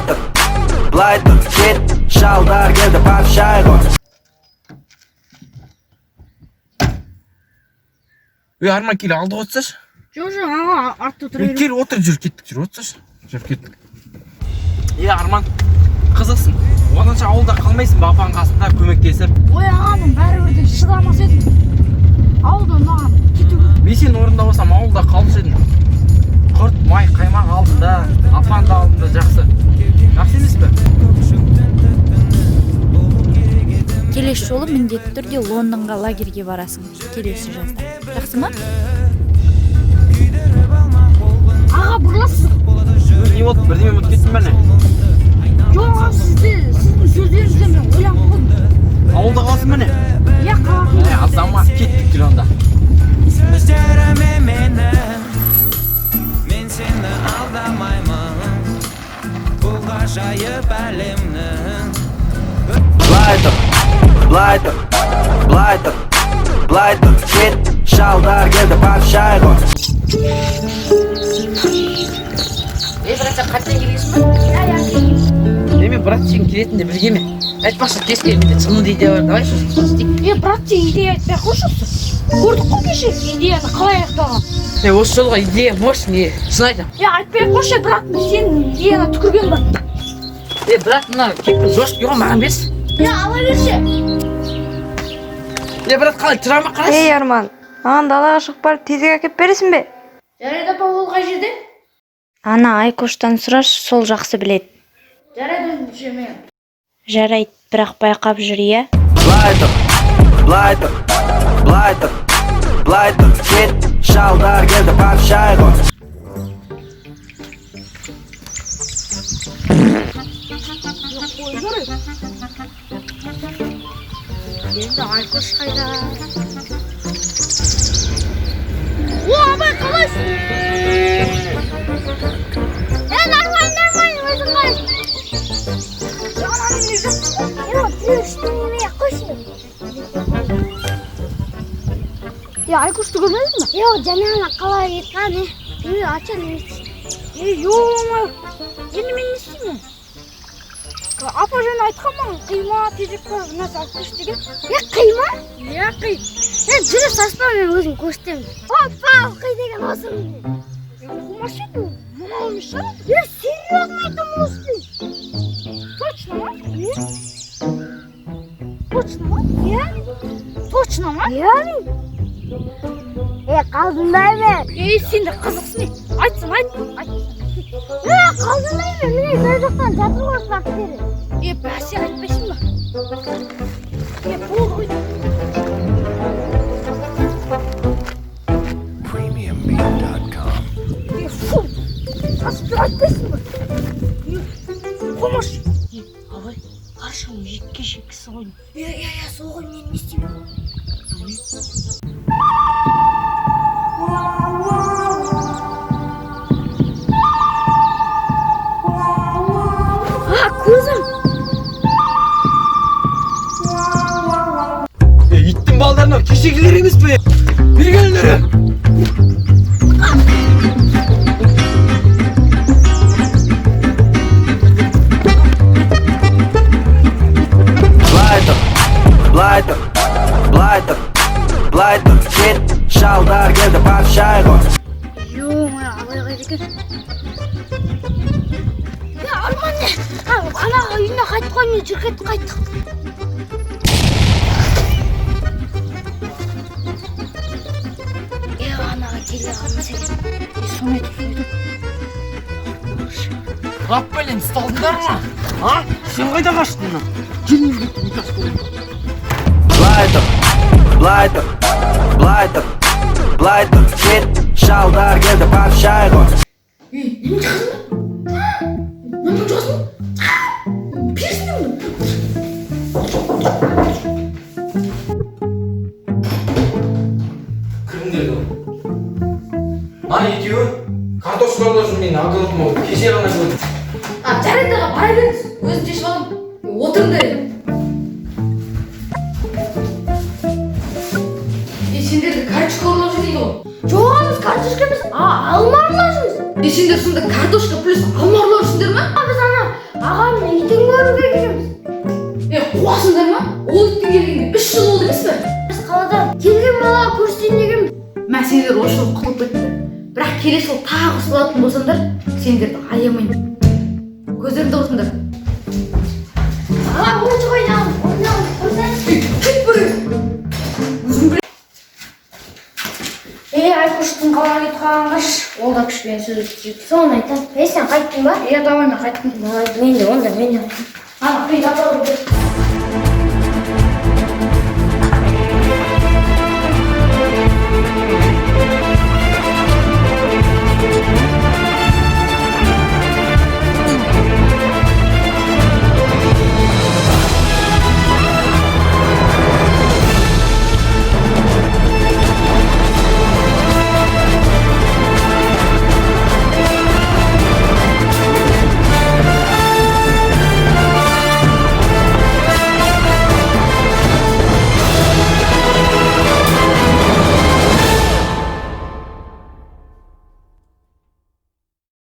Былай тұр, былай тұр, кет. Шалдар келді, прощай ғой. Ей, Арман, кел, алдыға отырсайшы. Жоқ, жоқ, аға, артта отыра Ей, беремін. кел, отыр, жүр, кеттік, жүр, отырсайшы. Жүр, кеттік. Е, Арман, қызықсың. Оданша ауылда қалмайсың ба, апаның қасында көмектесіп? Ой, аға, мен бәрібір де шыдамас едім. Ауылдан маған кету керек. Мен сенің орнында болсам, ауылда қалушы едім. Құрт, май, қаймақ алдында, апаң да алдында, жақсы. Жақсы емес пе? Келесі жолы міндетті түрде Лондонға лагерьге барасың, келесі жазда. Жақсы ма? Аға, бұрыласыз. Не болды, бірдеме ұмытып кеттің бе, не? Жоқ, аға, сіздің сөздеріңізден мен ойланып қалдым. Ауылда қаласың ба, не? Иә, қалатын. Е, азамат, кеттік, жүр онда. Сөздеріме мені. Мен сені алдамаймын. Бұл ғажайып әлемнің Былай тұр, былай тұр, былай тұр, былай тұр, кет. Шалдар келді, прощай ғой. Ей, брат, сен қайтадан келгенсің ба? Иә. Е, мен, брат, сен келетініңді білгенмін. Айтпақшы, кез келгенде жынды идея бар, давай сосын соны істейік. Е, брат, сен идея айтпай ақ қойшы. Көрдік қой кеше идеяны қалай аяқтаған. Е, осы жолға идея мощный, шын айтамын. Е, айтпай ақ қойшы, брат, сен идеяны түкірген бар. Е, брат, мына кепка жесткий ғой, маған берші. Е, ала берші. Е, брат, қалай тұра ма, қарашы. Ей, Арман, маған далаға шығып барып тезек әкеп бересің бе? Жарайды, апа, ол қай жерде? Ана Айкоштан сұрашы, сол жақсы біледі. Жарайды, өзім түсемін. Жарайды, бірақ байқап жүр, иә? Былай тұр, былай тұр, былай тұр, былай тұр, кет. Шалдар келді, прощай ғой. Қой, жүр. Енді Айкош қайда? О, абай, қалайсың? Е, нормально, нормально, өзің қалайсың? Жаңа не жатсың? Е, біреу қойшы. Е, Айкошты көрмедің бе? Е, жаңа ана қалай кеткен, е? Е, ача не істейді? Е, ё-моё, енді мен не істеймін? Апа жаңа айтқан маған, қима, тезек бар, бір нәрсе алып келші деген. Е, қима? Иә, қи. Е, жүре саспа, мен өзім көрсетемін. Опа, қи деген осы міне. Е, қумашы еді, мынау емес шығар. Е, серьезно айтамын, осы. Точно ма? Е? Точно ма? Иә. Точно ма? Иә. Е, қалжыңдаймын. Ей, сен де қызықсың, е. Айтсаң, айт. Айт. Е, қалжыңдаймын, міне мына жақтан жатыр ғой бактері. Е, бәсе, айтпайсың ба? Е, болды ғой. Premiumbeat.com. Е, фу. Сасып тұр, айтпайсың ба? Е, қумашы. Е, абай, қарашы, оның жекке жеккісі ғой. Е, е, е, сол ғой, мен не істеймін? А, көзім. Е, иттің балдарына, кешегілер емес пе? Бергенлері. Былай тұр, былай тұр, былай тұр, былай тұр, кет. Шалдар келді, прощай ғой. Ё-моё, абай қайда екен? Е, Арман, не? А, ана үйіне қайтып қой, мен жүр, кеттік, қайттық. Е, анаға келе қалмаса екен. Е, соны айтып қойдым. Рап бәлем, ұсталдыңдар ма? А? Сен қайда қаштың мына? Келін, участковый. Былай тұр, былай тұр, былай тұр, былай тұр, кет. Шалдар келді, прощай ғой. Ей, немен шығасың ба? Немен шығасың? Персің бе? Кіріңдер. Мына екеуі картошка ұрлап жүр менің огородыма, кеше ғана көрдім. А, жарайды, аға, бара беріңіз. Өзім шешіп аламын. Отырыңдар енді. Е, сендерді картошка ұрлап жүр дейді ғой. Жоқ, біз картошка емес, а, алма ұрлап жүрміз. Е, сендер сонда картошка плюс алма ұрлап жүрсіңдер ма? А, біз ана Ұқсыңдар ма? Ол иттің келгеніне 3 жыл болды емес пе? Біз қаладан келген балаға көрсетейін деген. Мә, сендер осы жолы құтылып кеттіңдер, бірақ келесі жолы тағы ұсталатын болсаңдар, сендерді аямаймын. Көздеріңді құртыңдар. Аға, ойыншық ойнағым, ойнағым, қойсаңшы. Кет бері, өзің біл. Е, Айкоштың қалаға кетіп қалғанын қарашы. Ол да күшпен сөз жетті. Соны айтамын. Ей, сен қайттың ба? Иә, давай, мен қайттым. Давай, мен де онда, мен де. Ана, қиын.